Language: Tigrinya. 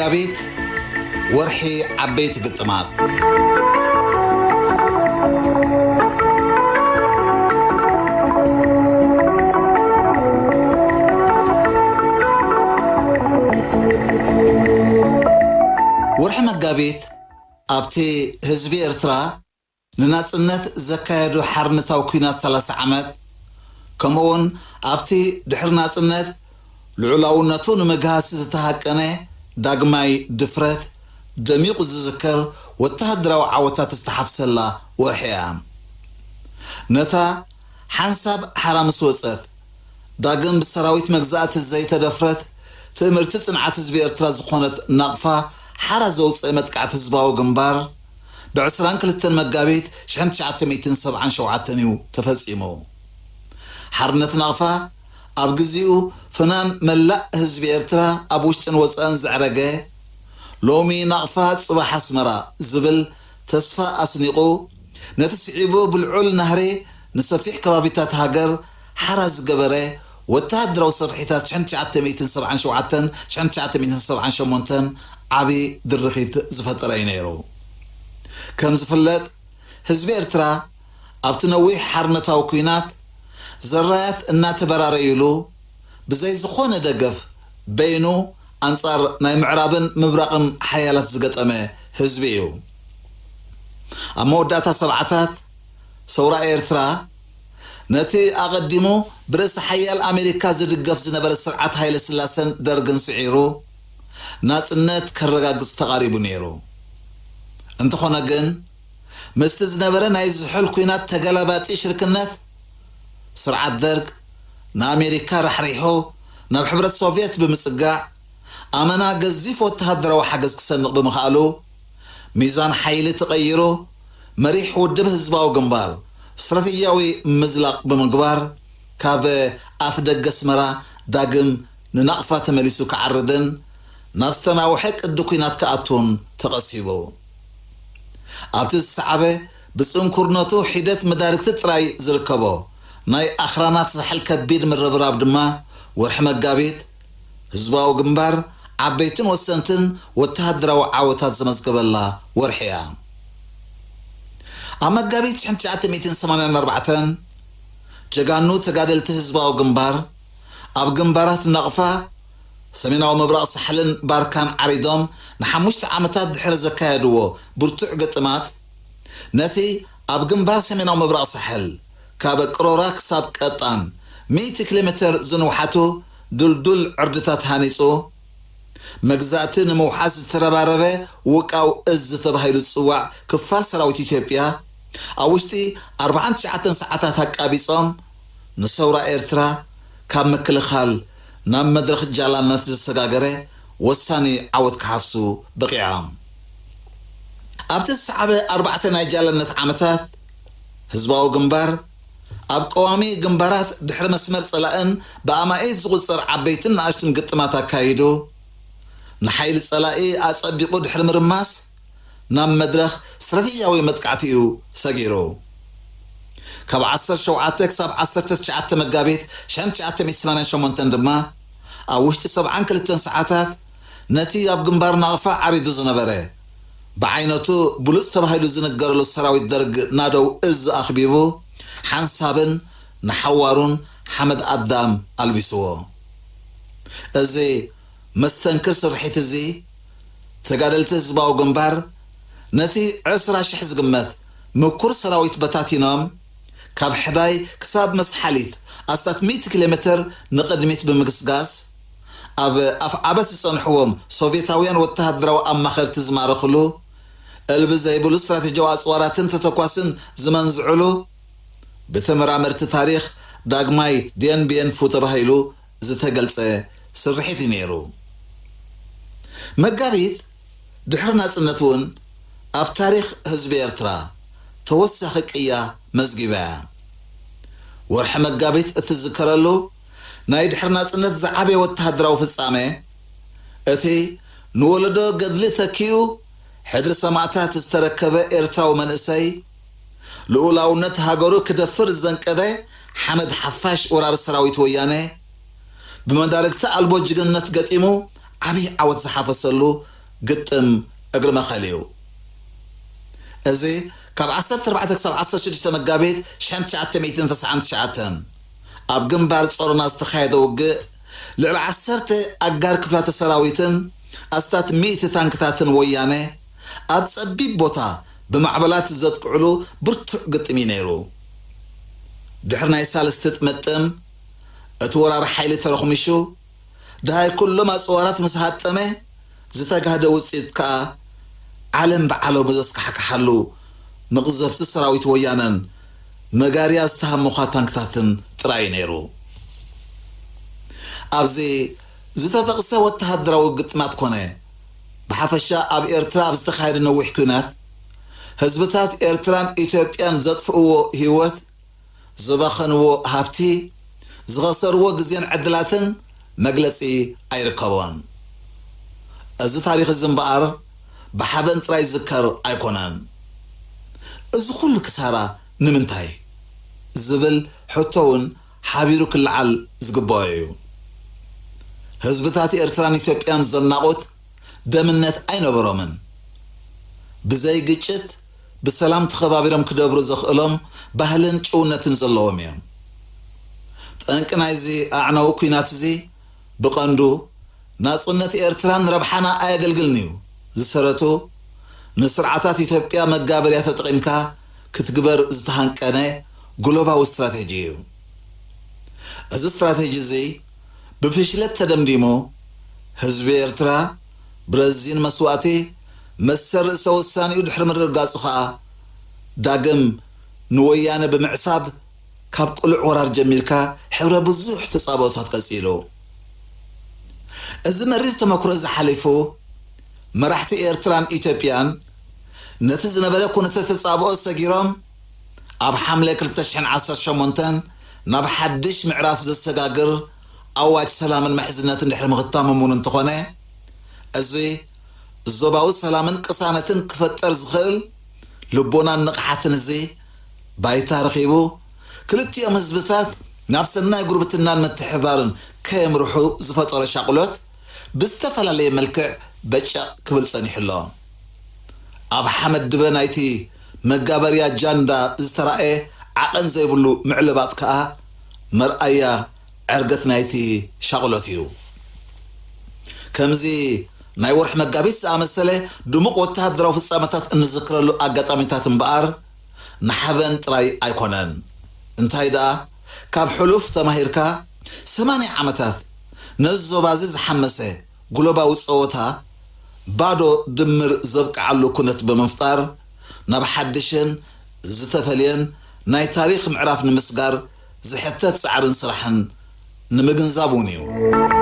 መጋቢት፣ ወርሒ ዓበይቲ ግጥማት። ወርሒ መጋቢት ኣብቲ ህዝቢ ኤርትራ ንናጽነት ዘካየዶ ሓርነታዊ ኲናት ሰላሳ ዓመት፣ ከምኡውን ኣብቲ ድሕሪ ናጽነት ልዑላውነቱ ንምግሃስ ዝተሃቀነ ዳግማይ ድፍረት ደሚቑ ዝዝከር ወተሃደራዊ ዓወታት ዝተሓፍሰላ ወርሒ እያ። ነታ ሓንሳብ ሓራ ምስ ወጸት፣ ዳግም ብሰራዊት መግዛእቲ ዘይተደፍረት ትእምርቲ ጽንዓት ህዝቢ ኤርትራ ዝኾነት ናቕፋ ሓራ ዘውጽአ መጥቃዕቲ ህዝባዊ ግንባር፣ ብ ዕስራን ክልተን መጋቢት ሽሕን ትሽዓተ ሚእትን ሰብዓን ሸውዓተን እዩ ተፈጺሙ። ሓርነት ናቕፋ ኣብ ግዜኡ ፍናን መላእ ህዝቢ ኤርትራ ኣብ ውሽጥን ወጻእን ዘዕረገ፣ ሎሚ ናቕፋ ጽባሕ ኣስመራ ዝብል ተስፋ ኣስኒቑ፣ ነቲ ስዒቡ ብልዑል ናህሪ ንሰፊሕ ከባቢታት ሃገር ሓራ ዝገበረ ወተሃደራዊ ስርሒታት ሽሕን ትሽዓተ ሚእትን ሰብዓን ሸውዓተን ሽሕን ትሽዓተ ሚእትን ሰብዓን ሸሞንተን ዓቢ ድርኺት ዝፈጠረ እዩ ነይሩ። ከም ዝፍለጥ፣ ህዝቢ ኤርትራ ኣብቲ ነዊሕ ሓርነታዊ ኲናት ዘራያት እናተበራረዩሉ፣ ብዘይ ዝኾነ ደገፍ በይኑ ኣንጻር ናይ ምዕራብን ምብራቕን ሓያላት ዝገጠመ ህዝቢ እዩ። ኣብ መወዳእታ ሰብዓታት፣ ሰውራ ኤርትራ ነቲ ኣቐዲሙ ብርእሲ ሓያል ኣሜሪካ ዝድገፍ ዝነበረ ስርዓት ሃይለ ስላሰን ደርግን ስዒሩ፣ ናጽነት ከረጋግጽ ተቓሪቡ ነይሩ። እንተኾነ ግን፣ ምስቲ ዝነበረ ናይ ዝሑል ኲናት ተገላባጢ ሽርክነት፣ ስርዓት ደርግ ንኣሜሪካ ራሕሪሑ ናብ ሕብረት ሶቭየት ብምጽጋዕ፣ ኣመና ገዚፍ ወተሃደራዊ ሓገዝ ክሰንቕ ብምኽኣሉ፣ ሚዛን ሓይሊ ተቐይሩ፣ መሪሕ ውድብ ህዝባዊ ግንባር ስትራቴጂያዊ ምዝላቕ ብምግባር፣ ካብ ኣፍ ደገ ኣስመራ ዳግም ንናቕፋ ተመሊሱ ክዓርድን ናብ ዝተናውሐ ቅዲ ኲናት ክኣቱን ተቐሲቡ። ኣብቲ ዝሰዓበ፣ ብጽንኩርነቱ ሒደት መዳርግቲ ጥራይ ዝርከቦ ናይ ኣኽራናት ሳሕል ከቢድ ምርብራብ ድማ፣ ወርሒ መጋቢት፣ ህዝባዊ ግንባር ዓበይትን ወሰንትን ወተሃደራዊ ዓወታት ዘመዝገበላ ወርሒ እያ። ኣብ መጋቢት ሽሕን ትሽዓተ ሚእትን ሰማንያን ኣርባዕተን፣ ጀጋኑ ተጋደልቲ ህዝባዊ ግንባር፣ ኣብ ግንባራት ናቕፋ፣ ሰሜናዊ ምብራቕ ሳሕልን ባርካን ዓሪዶም ንሓሙሽተ ዓመታት ድሕሪ ዘካየድዎ ብርቱዕ ግጥማት፣ ነቲ ኣብ ግንባር ሰሜናዊ ምብራቕ ሳሕል ካብ ቅሮራ ክሳብ ቀጣን ሚእቲ ኪሎ ሜተር ዝንውሓቱ ድልዱል ዕርድታት ሃኒጹ፣ መግዛእቲ ንምውሓስ ዝተረባረበ ውቃው እዝ ተባሂሉ ዝጽዋዕ ክፋል ሰራዊት ኢትዮጵያ፣ ኣብ ውሽጢ ኣርባዓን ትሽዓተን ሰዓታት ኣቃቢጾም፣ ንሰውራ ኤርትራ ካብ ምክልኻል ናብ መድረኽ ጃላነት ዘሰጋገረ ወሳኒ ዓወት ክሓፍሱ በቒዖም። ኣብቲ ዝሰዓበ ኣርባዕተ ናይ ጃላነት ዓመታት፣ ህዝባዊ ግንባር ኣብ ቀዋሚ ግንባራት ድሕሪ መስመር ጸላእን ብኣማኢት ዝቑጸር ዓበይትን ንኣሽቱን ግጥማት ኣካይዱ፣ ንሓይሊ ጸላኢ ኣጸቢቑ ድሕሪ ምርማስ፣ ናብ መድረኽ ስትራቴጂያዊ መጥቃዕቲ እዩ ሰጊሩ። ካብ ዓሰርተ ሸውዓተ ክሳብ ዓሰርተ ትሽዓተ መጋቢት ሽሕን ትሽዓተ ሚእትን ሰማንያን ሸሞንተን ድማ፣ ኣብ ውሽጢ ሰብዓን ክልተን ሰዓታት፣ ነቲ ኣብ ግንባር ናቕፋ ዓሪዱ ዝነበረ፣ ብዓይነቱ ብሉጽ ተባሂሉ ዝንገረሉ ሰራዊት ደርግ ናደው እዝ ኣኽቢቡ፣ ሓንሳብን ንሓዋሩን ሓመድ ኣዳም ኣልቢስዎ። እዚ መስተንክር ስርሒት እዚ፣ ተጋደልቲ ህዝባዊ ግንባር ነቲ ዕስራ ሽሕ ዝግመት ምኩር ሰራዊት በታቲኖም፣ ካብ ሕዳይ ክሳብ መስሓሊት ኣስታት ሚእቲ ኪሎ ሜተር ንቕድሚት ብምግስጋስ፣ ኣብ ኣፍዓበት ዝጸንሕዎም ሶቭየታውያን ወተሃደራዊ ኣማኸርቲ ዝማረኽሉ፣ እልቢ ዘይብሉ ስትራቴጂያዊ ኣጽዋራትን ተተኳስን ዝመንዝዕሉ፣ ብተመራመርቲ ታሪኽ ዳግማይ ዲየን ቢየን ፉ ተባሂሉ ዝተገልጸ ስርሒት እዩ ነይሩ። መጋቢት ድሕሪ ናጽነት እውን ኣብ ታሪኽ ህዝቢ ኤርትራ ተወሳኺ ቅያ መዝጊባ እያ። ወርሒ መጋቢት እትዝከረሉ ናይ ድሕሪ ናጽነት ዝዓበየ ወተሃደራዊ ፍጻሜ፣ እቲ ንወለዶ ገድሊ ተኪኡ ሕድሪ ሰማእታት ዝተረከበ ኤርትራዊ መንእሰይ፣ ልኡላውነት ሃገሩ ክደፍር ዘንቀደ ሓመድ ሓፋሽ ወራሪ ሰራዊት ወያነ፣ ብመዳርግቲ ኣልቦ ጅግንነት ገጢሙ ዓብዪ ዓወት ዝሓፈሰሉ ግጥም እግሪ መኸል እዩ። እዚ ካብ ዓሰርተ ኣርባዕተ ክሳብ ዓሰርተ ሽዱሽተ መጋቢት ሽሕን ትሽዓተ ሚእትን ተስዓን ትሽዓተን ኣብ ግንባር ጾሮና ዝተኻየደ ውግእ፣ ልዕሊ ዓሰርተ ኣጋር ክፍላተ ሰራዊትን ኣስታት ሚእቲ ታንክታትን ወያነ ኣብ ጸቢብ ቦታ ብማዕበላት ዘጥቅዕሉ ብርቱዕ ግጥም እዩ ነይሩ። ድሕሪ ናይ ሳልስቲ ጥምጥም፣ እቲ ወራሪ ሓይሊ ተረኽሚሹ፣ ደሃይ ኩሎም ኣጽዋራት ምስ ሃጠመ፣ ዝተጋህደ ውጽኢት ከኣ ዓለም ብዓለሙ ዘስካሕክሓሉ መቕዘፍቲ ሰራዊት ወያነን መጋርያ ዝተሃመዃ ታንክታትን ጥራይ እዩ ነይሩ። ኣብዚ ዝተጠቕሰ ወተሃደራዊ ግጥማት ኮነ፣ ብሓፈሻ ኣብ ኤርትራ ኣብ ዝተኻየደ ነዊሕ ኲናት፣ ህዝብታት ኤርትራን ኢትዮጵያን ዘጥፍእዎ ህይወት፣ ዘባኸንዎ ሃብቲ፣ ዝኸሰርዎ ግዜን ዕድላትን መግለጺ ኣይርከቦን። እዚ ታሪኽ እዚ እምበኣር ብሓበን ጥራይ ዝዝከር ኣይኮነን። እዚ ኩሉ ክሳራ ንምንታይ? ዝብል ሕቶ እውን ሓቢሩ ክለዓል ዝግበኦ እዩ። ህዝብታት ኤርትራን ኢትዮጵያን ዘናቑት ደምነት ኣይነበሮምን። ብዘይ ግጭት ብሰላም ተኸባቢሮም ክደብሩ ዘኽእሎም ባህልን ጭውነትን ዘለዎም እዮም። ጠንቂ ናይዚ ኣዕናዊ ኲናት እዚ ብቐንዱ ናጽነት ኤርትራን ረብሓና ኣየገልግልን እዩ ዝሰረቱ፣ ንስርዓታት ኢትዮጵያ መጋበርያ ተጠቒምካ ክትግበር ዝተሃንቀነ ግሎባዊ ስትራቴጂ እዩ። እዚ ስትራቴጂ እዚ ብፍሽለት ተደምዲሙ፣ ህዝቢ ኤርትራ ብረዚን መስዋእቲ መሰል ርእሰ ውሳኔኡ ድሕሪ ምርግጋጹ ኸኣ፣ ዳግም ንወያነ ብምዕሳብ፣ ካብ ቅሉዕ ወራር ጀሚርካ ሕብረ ብዙሕ ተጻብኦታት ቀጺሉ። እዚ መሪር ተመክሮ እዚ ሓሊፉ፣ መራሕቲ ኤርትራን ኢትዮጵያን ነቲ ዝነበረ ኩነተ ተጻብኦ ሰጊሮም፣ ኣብ ሓምለ ክልተ ሽሕን ዓሰርተ ሸሞንተን ናብ ሓድሽ ምዕራፍ ዘሰጋግር ኣዋጅ ሰላምን ምሕዝነትን ድሕሪ ምኽታሞም እውን እንተኾነ፣ እዚ ዞባዊ ሰላምን ቅሳነትን ክፈጠር ዝኽእል ልቦናን ንቕሓትን እዚ ባይታ ረኺቡ፣ ክልቲኦም ህዝብታት ናብ ሰናይ ጉርብትናን ምትሕብባርን ከየምርሑ ዝፈጠሮ ሻቕሎት ብዝተፈላለየ መልክዕ በጨቕ ክብል ጸኒሑ ኣሎ። ኣብ ሓመድ ድበ ናይቲ መጋበርያ ጃንዳ ዝተራእየ ዓቐን ዘይብሉ ምዕልባጥ ከኣ መርኣያ ዕርገት ናይቲ ሻቕሎት እዩ። ከምዚ ናይ ወርሒ መጋቢት ዝኣመሰለ ድሙቕ ወተሃደራዊ ፍጻመታት እንዝክረሉ ኣጋጣሚታት እምበኣር ንሓበን ጥራይ ኣይኮነን። እንታይ ደኣ፣ ካብ ሕሉፍ ተማሂርካ፣ ሰማንያ ዓመታት ነዚ ዞባ እዚ ዝሓመሰ ግሎባዊ ጸወታ ባዶ ድምር ዘብቅዓሉ ኩነት ብምፍጣር፣ ናብ ሓድሽን ዝተፈልየን ናይ ታሪኽ ምዕራፍ ንምስጋር ዝሕተት ጻዕርን ስራሕን ንምግንዛብ እውን እዩ።